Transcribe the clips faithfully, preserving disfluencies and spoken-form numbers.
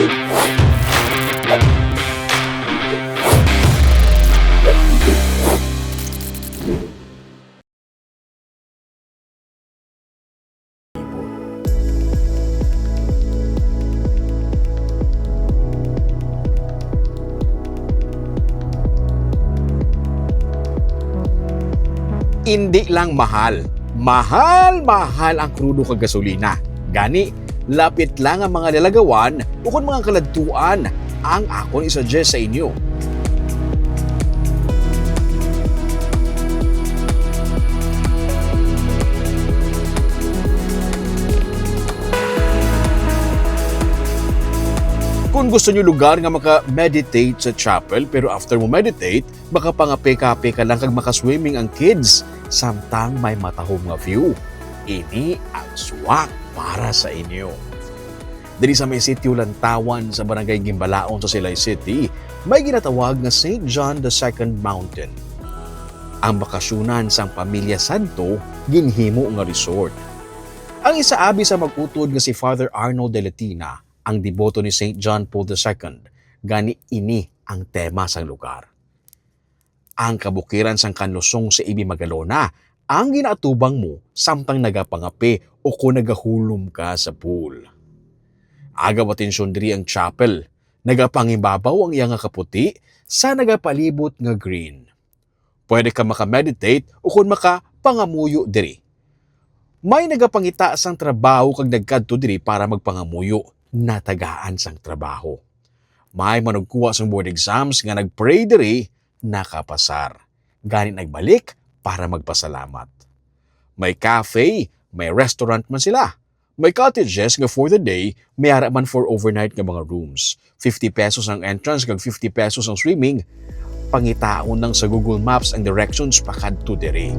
Indi lang mahal, mahal, mahal ang krudo kag gasolina. Gani, lapit lang ang mga lalagawan ukon mga kaladtuan ang akon i-suggest sa inyo. Kung gusto nyo lugar nga maka-meditate sa chapel, pero after mo meditate, makapangape-kape ka lang kag makaswimming ang kids, samtang may matahom nga view. Ini ang swak para sa inyo. Diri sa may sitio Lantawan sa Barangay Gimbalaon sa Silay City, may ginatawag nga Saint John the Second Mountain. Ang bakasyonan sang pamilya sadto ginhimo nga resort. Ang isa abi sa mag-utod nga si Father Arnold de Latina, ang deboto ni Saint John Paul the Second, gani ini ang tema sang lugar. Ang kabukiran sang kanlusong sa Ibi Magalona ang ginaatubang mo samtang nagapangape o kon nagahulom ka sa pool. Agaw atensyon diri ang chapel, nagapangibabaw ang iya nga kaputi sa nagapalibot nga green. Pwede ka maka-meditate o kon makapangamuyo diri. May nagapangita sang trabaho kag nagkadto diri para magpangamuyo, natagaan sang trabaho. May manugkuha sang board exams nga nag-pray diri, nakapasar. Gani nagbalik para magpasalamat. May cafe, may restaurant man sila. May cottages nga for the day, may ara man for overnight nga mga rooms. Fifty pesos ang entrance kag fifty pesos ang swimming. Pangitaon lang sa Google Maps ang directions pakadto diri.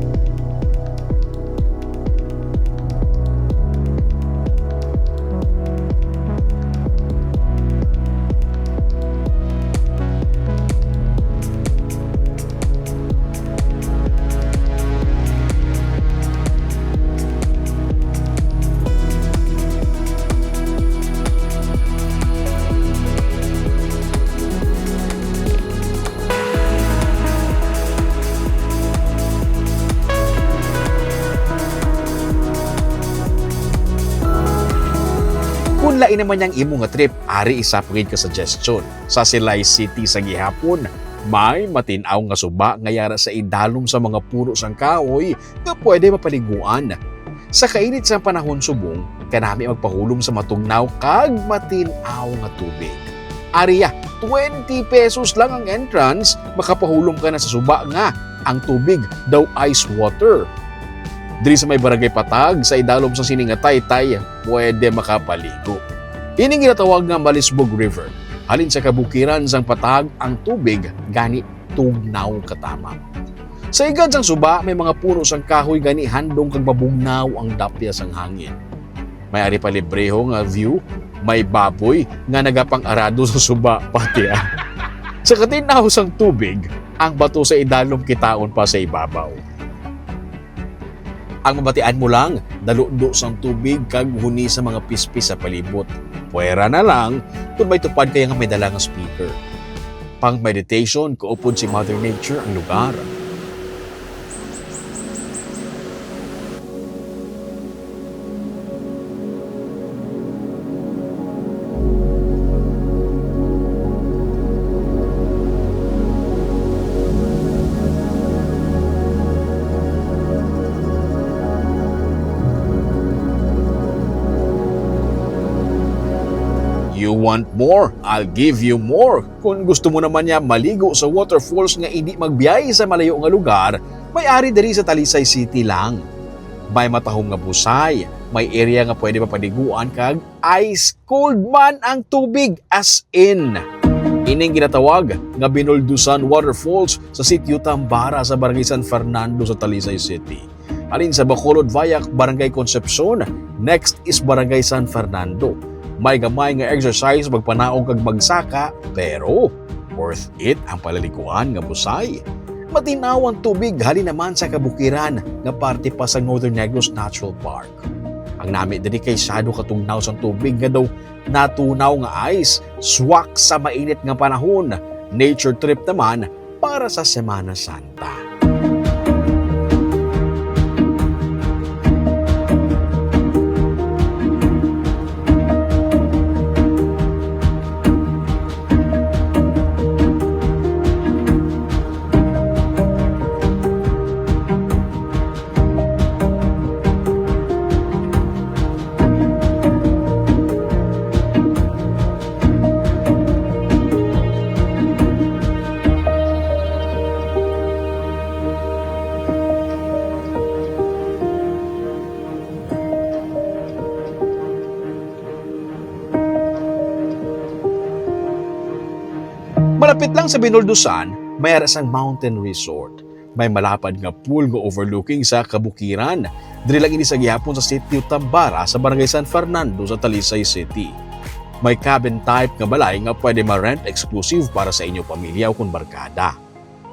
Kung lain naman ang imo nga trip, ari isa pa gid ka suggestion. Sa Silay City sa gihapon, may matin-aw nga suba nga yara sa idalom sa mga puno sang kahoy nga pwede mapaliguan. Sa kainit sang panahon subong, kanami magpahulom sa matugnaw kag matin-aw nga tubig. Ariya, twenty pesos lang ang entrance, makapahulom ka na sa suba nga ang tubig daw ice water. Diri sa may Barangay Patag, sa idalom sa sini nga taytay, pwede makapaligo. Ining ginatawag nga Malisbog River. Halin sa kabukiran sang Patag ang tubig, gani tugnaw katamang. Sa igad sang suba, may mga puno sang kahoy, gani handom kag mabugnaw ang dapya sang hangin. May ari pa libreho nga view, may baboy nga nagapang-arado sa suba, pati ah. Sa katinaw sang tubig, ang bato sa idalom kitaon pa sa ibabaw. Ang mabatian mo lang, daludo sang tubig kag huni sa mga pispis sa palibot. Pwera na lang kung may tupad kaya nga may dala nga speaker. Pang meditation, kaupod si Mother Nature ang lugar. You want more? I'll give you more. Kung gusto mo naman niya maligo sa waterfalls nga indi magbiyay sa malayo nga lugar, may ari diri sa Talisay City lang. May matahom nga busay, may area nga pwede mapaliguan kag ice cold man ang tubig, as in. Ining ginatawag nga Binuldusan Waterfalls sa Sitio Tambara sa Barangay San Fernando sa Talisay City. Halin sa Bacolod Viac, Barangay Concepcion, next is Barangay San Fernando. May gamay nga exercise, magpanaog kag magsaka, pero worth it ang palaliguan nga busay. Matinaw ang tubig halin naman sa kabukiran nga parte pa sa Northern Negros Natural Park. Ang nami diri kay sado ka tugnaw sang tubig nga daw natunaw nga ice, swak sa mainit nga panahon. Nature trip naman para sa Semana Santa. Malapit lang sa Binuldusan, may ara sang mountain resort. May malapad nga pool nga overlooking sa kabukiran. Diri lang ini sa gihapon sa Sitio Tambara sa Barangay San Fernando sa Talisay City. May cabin type nga balay nga pwede ma-rent exclusive para sa inyo pamilya o kon barkada.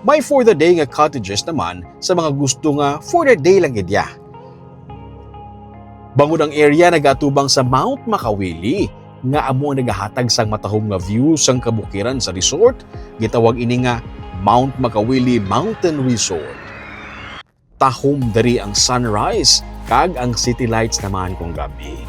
May for the day nga cottages naman sa mga gusto nga for the day lang gid ya. Bangod ang area nagaatubang sa Mount Makawili, nga amo ang nagahatag sang matahom nga view sang kabukiran sa resort, gitawag ini nga Mount Makawili Mountain Resort. Tahom diri ang sunrise kag ang city lights naman kung gabi.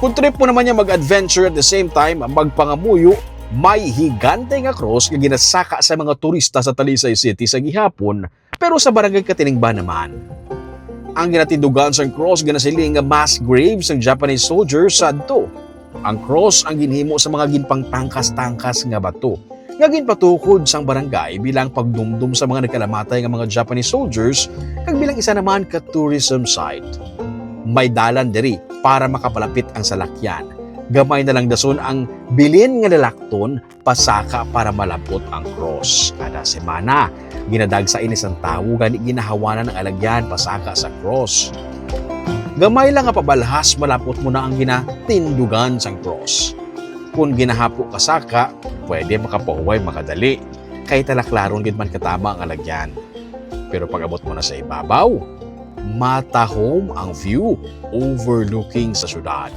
Kung trip mo naman niya mag-adventure at the same time magpangamuyo, may higante nga cross nga ginasaka sa mga turista sa Talisay City sa gihapon, pero sa Barangay Katiningban naman. Ang ginatindugan sang cross ginasiling nga mass grave sang Japanese soldiers sadto. Ang cross ang ginhimo sa mga ginpangtangkas-tangkas nga bato nga ginpatukod sang barangay bilang pagdumdom sa mga nagkalamatay nga mga Japanese soldiers kag bilang isa naman ka tourism site. May dalan diri para makapalapit ang salakyan. Gamay na lang dason ang bilin nga lalakton pasaka para malapot ang cross. Kada semana, ginadagsa ini sang tawo, gani ginahawanan ang alagyan pasaka sa cross. Gamay lang nga pabalhas, malapot mo na ang ginatindugan sang cross. Kon ginahapo ka saka, pwede makapahuway makadali, kay talaklaron gid man katama ang alagyan. Pero pag-abot mo na sa ibabaw, matahom ang view overlooking sa syudad.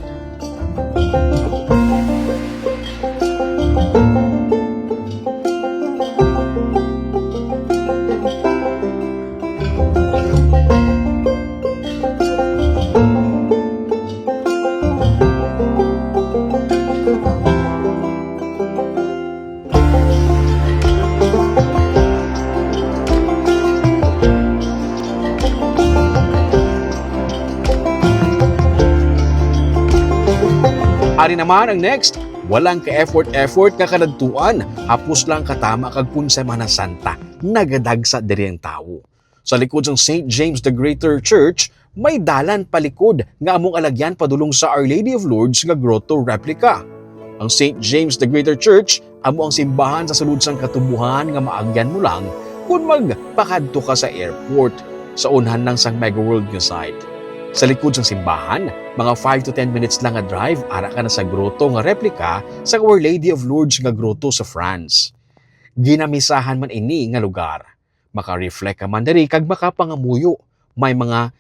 Ari naman ang next, walang ka-effort-effort nga kadadtuan, hapos lang katama kag kon Semana Santa, nagadagsa diri ang tawo. Sa likod sang Saint James the Greater Church, may dalan palikod nga among alagyan padulong sa Our Lady of Lourdes nga grotto replica. Ang Saint James the Greater Church amo ang simbahan sa sulod sang katubohan nga maagyan mo lang kon magpakadto ka sa airport, sa unhan lang sang Mega World nga site. Sa likod sang simbahan, mga five to ten minutes lang nga drive, ara ka na sa grotto nga replika sa Our Lady of Lourdes nga grotto sa France. Ginamisahan man ini nga lugar. Maka-reflect ka man diri kag makapangamuyo. May mga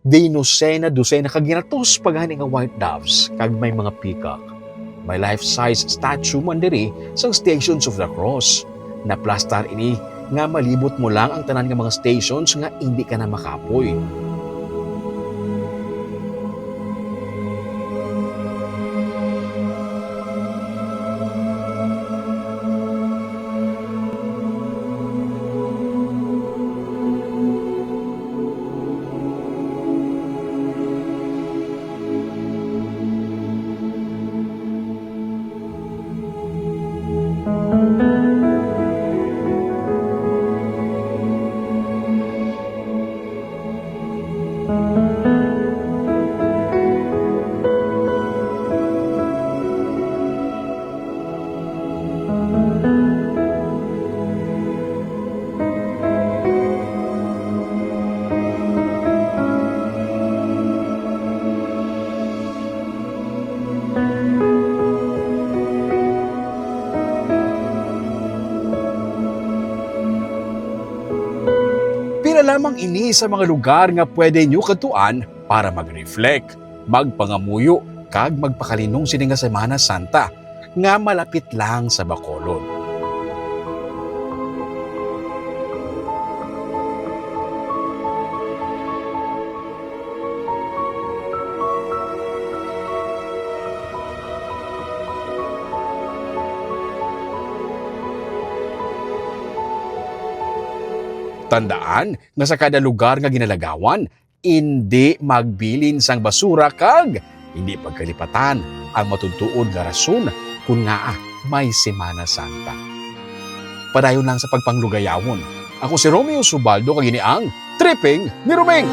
dinusena-dusena ka ginatos pa gani nga white doves kag may mga peacock. May life-size statue man diri sang Stations of the Cross. Naplastar ini nga malibot mo lang ang tanan nga mga stations nga indi ka na makapoy. Isa lamang ini sa mga lugar nga pwede nyo kadtuan para mag-reflect, magpangamuyo, kag magpakalinong sini nga Semana Santa nga malapit lang sa Bacolod. Tandaan nga sa kada lugar nga ginalagawan, indi magbilin sang basura kag indi pagkalipatan ang matuod-tuod nga rason kon ngaa may Semana Santa. Padayon lang sa pagpanglugayawon. Ako si Romeo Subaldo kag ini ang Tripping ni Roming.